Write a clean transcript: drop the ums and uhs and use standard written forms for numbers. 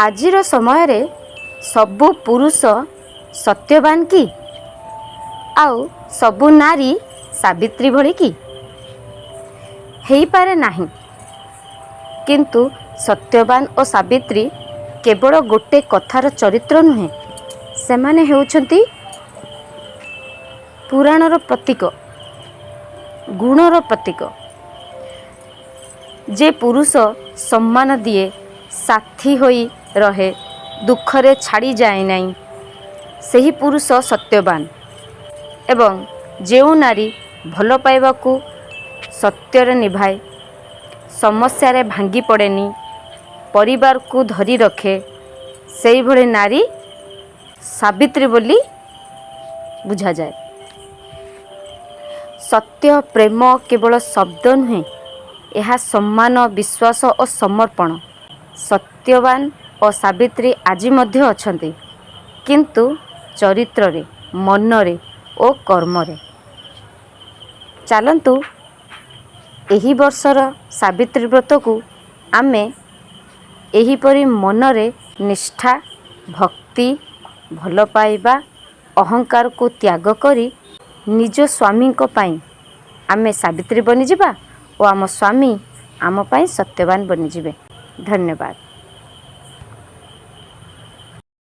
ଆଜିର ସମୟରେ ସବୁ ପୁରୁଷ ସତ୍ୟବାନ କି? ଆଉ ସବୁ ନାରୀ ସାବିତ୍ରୀ ଭଳି କି? ହେଇପାରେ ନାହିଁ। କିନ୍ତୁ ସତ୍ୟବାନ ଓ ସାବିତ୍ରୀ କେବଳ ଗୋଟେ କଥାର ଚରିତ୍ର ନୁହେଁ, ସେମାନେ ହେଉଛନ୍ତି ପୁରାଣର ପ୍ରତୀକ, ଗୁଣର ପ୍ରତୀକ। ଯେ ପୁରୁଷ ସମ୍ମାନ ଦିଏ, ସାଥୀ ହୋଇ ରହେ, ଦୁଃଖରେ ଛାଡ଼ି ଯାଏ ନାହିଁ, ସେହି ପୁରୁଷ ସତ୍ୟବାନ ଏବଂ ଯେଉଁ ନାରୀ ଭଲ ପାଇବାକୁ ସତ୍ୟରେ ନିଭାଏ, ସମସ୍ୟାରେ ଭାଙ୍ଗି ପଡ଼େନି, ପରିବାରକୁ ଧରି ରଖେ, ସେଇଭଳି ନାରୀ ସାବିତ୍ରୀ ବୋଲି ବୁଝାଯାଏ। ସତ୍ୟ ପ୍ରେମ କେବଳ ଶବ୍ଦ ନୁହେଁ, ଏହା ସମ୍ମାନ, ବିଶ୍ୱାସ ଓ ସମର୍ପଣ। ସତ୍ୟବାନ ଓ ସାବିତ୍ରୀ ଆଜି ମଧ୍ୟ ଅଛନ୍ତି, କିନ୍ତୁ ଚରିତ୍ରରେ, ମନରେ ଓ କର୍ମରେ। ଚାଲନ୍ତୁ, ଏହି ବର୍ଷର ସାବିତ୍ରୀ ବ୍ରତକୁ ଆମେ ଏହିପରି ମନରେ ନିଷ୍ଠା, ଭକ୍ତି, ଭଲ ପାଇବା, ଅହଙ୍କାରକୁ ତ୍ୟାଗ କରି ନିଜ ସ୍ୱାମୀଙ୍କ ପାଇଁ ଆମେ ସାବିତ୍ରୀ ବନିଯିବା ଓ ଆମ ସ୍ୱାମୀ ଆମ ପାଇଁ ସତ୍ୟବାନ ବନିଯିବେ। ଧନ୍ୟବାଦ।